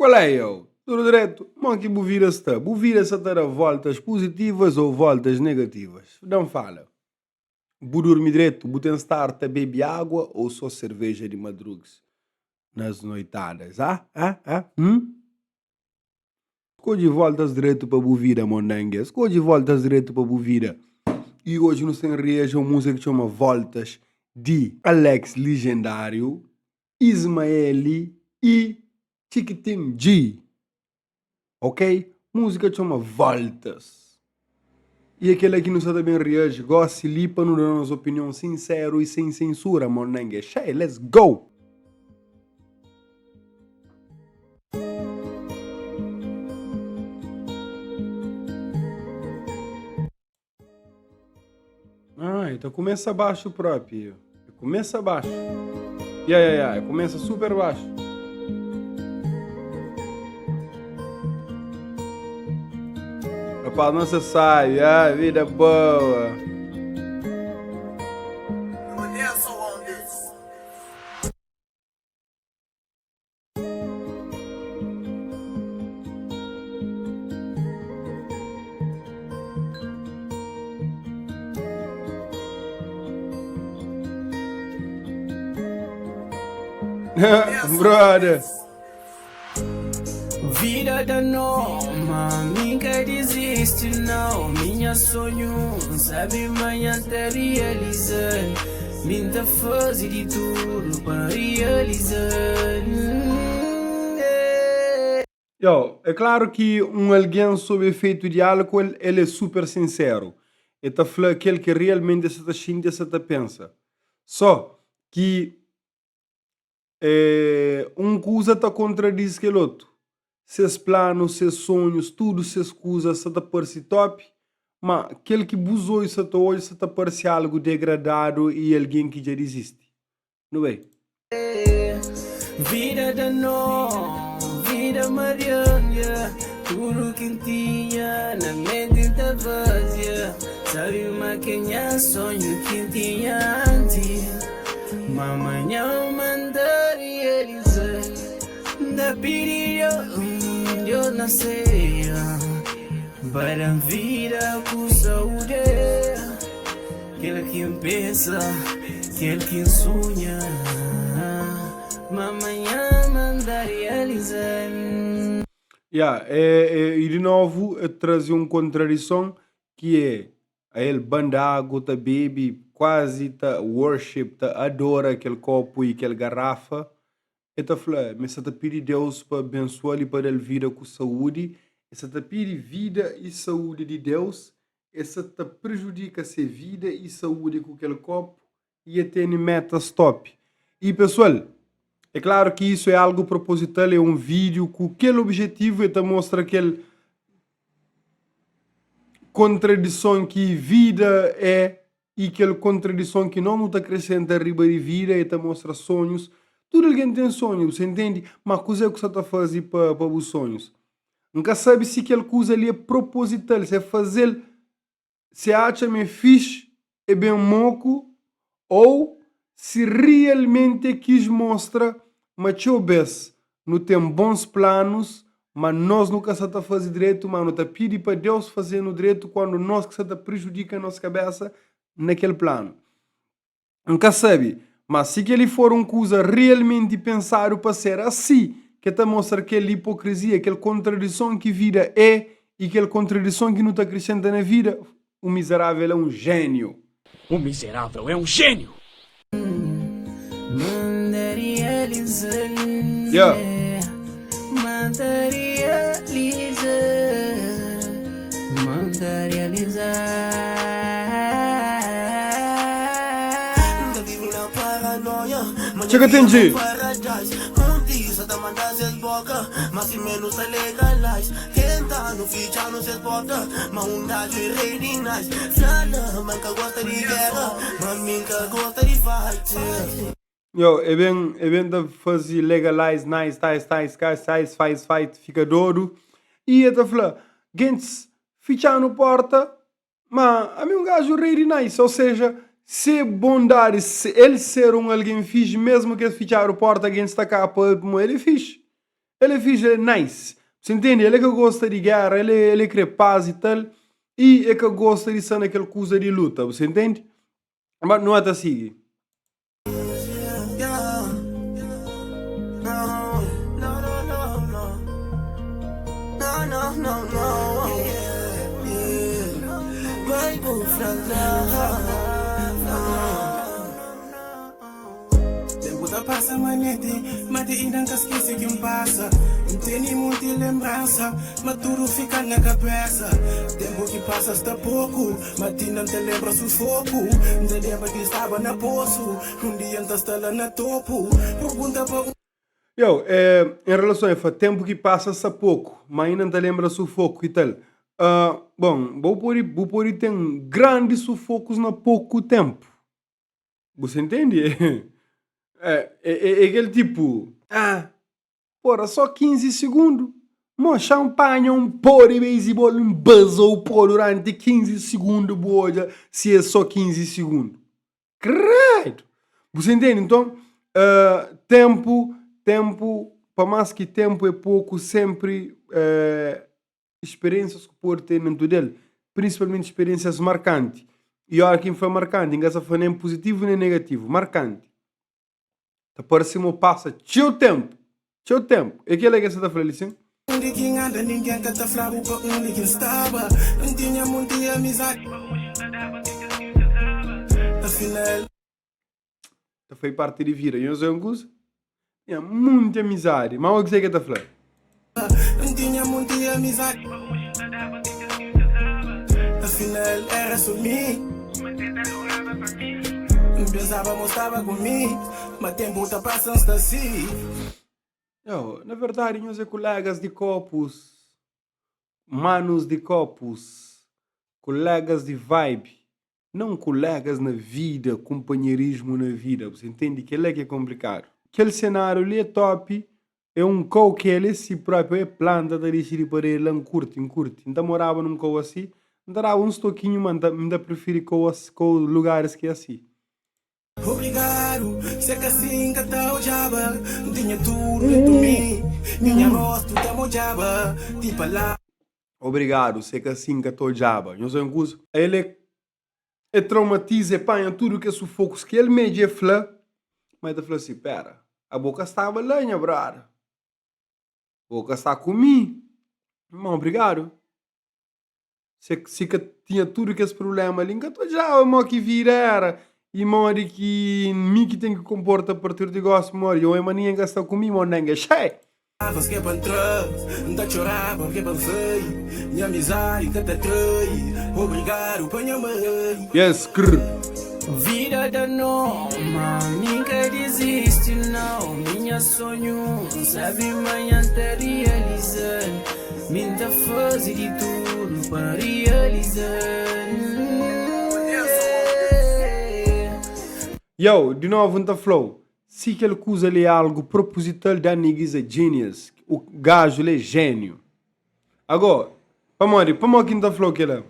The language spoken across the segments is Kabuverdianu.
Qual é yo? Tudu dretu? Mo ki bu vida sta? Bu vida sa ta da voltas puzitivas ou voltas negativas? Da-m fala. Bu durmi dretu? Bu ten stadu ta bebi agua ou so serveja di madrugs nas noitadas? Ah? Ah? Ah? Hum? Skodje voltas dretu pa bu vida, mondangue. Skodje voltas dretu pa bu vida. I oji nu sta reaji a un múzika ki txoma Voltas di Alex Ligendário, Ismaeli i Chikitin G. Ok? Múzika txoma Voltas. I é kel-la ki nu sta ta ben reaji gósi li pa nu da nos opinion sinseru i sen sensura, mondangue. Xei, let's go! Ah, ta kumesa baxu propi. Kumesa baxu. Ya, ya, ya, kumesa super baxu. Rapaz, não se sabe, ah, vida boa. Brother. Vida da noma, nunca desiste não. Minha sonho, sabe manhã te realizar. Minta fazer de tudo para realizar. Yo, é klaru ki un algen sob efeitu di álkuol el é super sinseru. El ta fla kel ki realmenti el sa ta xinti, el sa ta pensa. Só ki é, un kuza ta kontradiz kel otu. Ses planu, ses sonhus, tudu ses kuza sa ta parse top, ma kel ki bus odju sa ta odja sa ta parse algu degradadu i algen ki dja dizisti. Nu bai. Vida da no, vida marion, yeah. Tudo que tinha na mente tá vazia. Sabe ma que nha sonho que tinha antes. Mamãe manda realizar. Da pedi Deus, Deus nascer. Para vida com saúde. Kel ki N pensa, kel ki N sunha Ma manhã manda realiza. Ya, é, é, i di novu el traze un kontradison ki é ael banda agu ta bebe, kuazi ta worship, ta adora kel kopu i kel garafa. El ta fla ma el sta ta pidi Deus pa abensua-l i pa da-l vida ku saúdi. El sta ta pidi vida i saúdi di Deus El sa ta prejudika se vida i saúdi ku kel kopu i e tene metas top. I pesual, é klaru ki isu é algu propozital, é un vídiu ku kel objetivu, e ta mostra kel kontradison ki vida é i kel kontradison ki nos nu ta kresenta riba di vida, e ta mostra sonhus. Tudu algen ten sonhu, bu sa intende? Ma kuzê ku sa ta faze pa bu sonhus? N ka sabe si kel kuza li é propozital, si é faze-l, si é atxa ma é fixi, é ben moku, ou si rialmenti é kis mostra ma txeu bes nu ten bons planus, ma nos nu ka sa ta faze dretu, ma nu ta pidi pa Deus faze-nu dretu kuandu nos ki sa ta prejudika nos kabesa na kel planu. N ka sabe, ma si kel-li for un kuza realmenti pensadu pa ser asi, ke ta mostra kel ipokrizia, kel kontradison ki vida é i kel kontradison ki nu ta krisenta na vida, u mizerável é un jéniu. U mizerável é un jéniu! Yeah. Txeka ten dji. Yo, e ben, e ben ta faze legalize, nice, tais, tais, kais, sais, faz, fight, fika dodu. I e ta fla, gentis fitxa-nu porta, ma ami un gaju rei di nice. Ou seja, se bondadi, se el ser un algen fixi, mesmu ki es fitxadu porta, gentis ta kapa el pamodi el é fixi. El é fixe, el é nice. Bu intende? El é ka gosta di géra, el é, el é kre paz i tal. I el ka gosta di sta na kel kuza di luta. Bu intende? Ma nu ata sigi. Tempu ta pasa manenti, ma ti inda N ka skese ki N pasa. N tene monti lenbransa, ma tudu fika na kabesa. Tempu ki pasa sta poku, ma ti inda N ta lenbra sufoku. N ta lenbra ki N staba na posu, un dia N ta sta la na topu. Pergunta pa un. Yo, eh, em relason e fla tempu ki pasa sta poku, ma inda N ta lenbra sufoku i tal. Ah, bon, bo pode, bu pode ten grandi sufokus na poku tempu. Bu sa intende? É, é, é, é kel tipu, ah, porra, só 15 segundu. Mo, xa-m panha un pó di beisibol, N baza-u pó duranti 15 segundu, bu odja si é só 15 segundu. Kredu! Bu sa intende? Nton, uh, ténpu, ténpu, pa más ki ténpu é poku, sénpri uh, Speriénsias ku pode ten dentu del, prinsipalmenti speriénsias markanti. I óra ki N fla markanti, N ka sta fla nen puzitivu nen negativu, markanti. Ta parse ma bu pasa txeu ténpu, txeu ténpu. É kel-la ki el sta ta fla li, sin? Undi ki N anda ningen ka ta fla-bu pa undi ki N staba N tinha munti amizadi pa oji N ta daba ti kes ki N kazaba Afinal. Ta fai parti di vida. Nhos é un kuza? Tinha munti amizadi. Má o kuzê ki el ta fla? N tinha munti amizadi. Afinal era so mi. N pensaba mo staba ku mi. Ma tempu ta pasa N sta si. Yo, na verdadi nhos é kulégas di kopus. Manus di kopus. Kulégas di vibe. Não kulegas na vida, kunpanheirismu na vida, bu sa intendi? Kel-la ki é konplikadu. Kel senáriu li é top, é un kau ki el é si própi, é planta ta dixi di paredi la, N kurti, N kurti. N ta moraba nun kau asi, N ta daba uns tokinhu, ma N ta N ta prifiri kau asi, kau lugaris ki é asi. Obrigadu, se ka si N ka ta odjaba, N tinha tudu dentu mi, minha rostu ta modjaba ti pa la. Obrigadu, se ka si N ka ta odjaba. Nhos obi un kuza? El é é traumatiza, é panha tudu kes sufokus ki el mê dja fla, ma el ta fla si, pera, abo ka staba la nha brother, bo ka sta ku mi, ma obrigadu. Se si ka tinha tudu kes prubléma li, N ka ta odjaba mo ki vida éra i modi ki mi ki ten ki konporta a partir di gósi, pamodi dja oi ma ningen ka sta ku mi, mo nenge xei. Palavras ke pa ntra, N ta txoraba ke pa N sai Nha amizadi ka ta trai Obrigadu pa nha mai. Yes, krr. Vida da no, ma mi ka dizisti nau Minha sonhu N sabe manhan ta realiza-l Mi N ta faze di tudu pa realiza-l Yow, di novu N ta fla-u, Si kel kuza li é algu propuzital, that nigga is a genius. O gaju li é jéniu. Agó, pamodi? Pamodi ki N ta fla-u kel-la?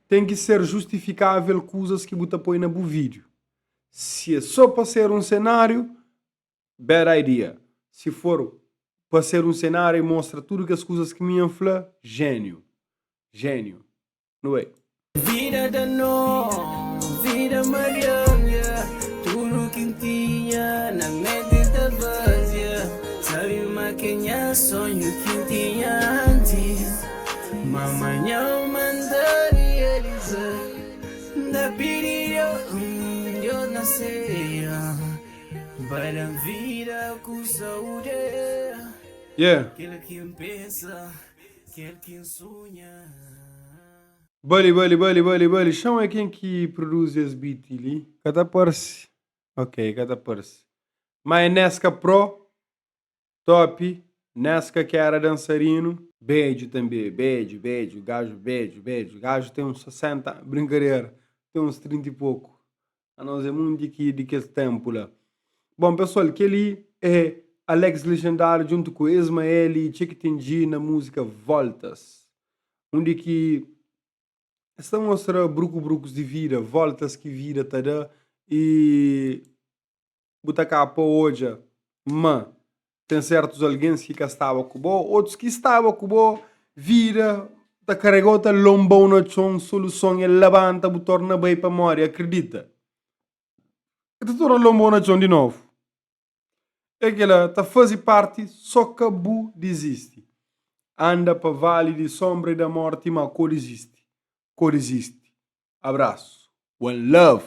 Ten ki ser justifikável kuzas ki bu ta poi na bu vídiu. Si é sô pa ser un senáriu, bad idea. Si for pa ser un senáriu i mostra tudu kes kuzas ki mi N fla, jéniu. Jéniu. Nu bai. Vida da no, vida marion, yeah. Tudu ki N tinha na menti ta vazia. Sabe ma ke nha sonhu ki N tinha antis. Ma manha ma N ta realiza. N ta pidi Deus, Deus na céu, pa da-m vida ku saúde. Yeah. Kel ki N pensa. Kel ki N sunha. Bali bali bali bali bali Xão é ken ki produzi es beat li? Ka ta parse Ok ka ta parse Ma é Nesca Pro Top Nesca ki era dansarinu Bedju tanbe bedju bedju Gaju bedju bedju Gaju ten uns 60 Brinkadera Ten uns 30 i poku Anos é munti ki di kes ténpu la. Bon pesoal, kel-li é Alex Legendário djuntu ku Ismael i Txeki Tendji na múzika Voltas, undi ki es ta mostra bruku-brukus di vida, voltas ki vida ta da i bu ta kaba pa odja ma. Ten sertus algens ki ka staba ku bo, otus ki staba ku bo, vida ta karega-u ta lonba-u na txon, soluson é labanta bu torna bai pamodi akredita e ta torna lonba-u na txon di novu. É kela ta faze parti so ka bu dizisti. Anda pa vali di sombra i da morti ma ko dizisti, ko dizisti. Abrasu. One love.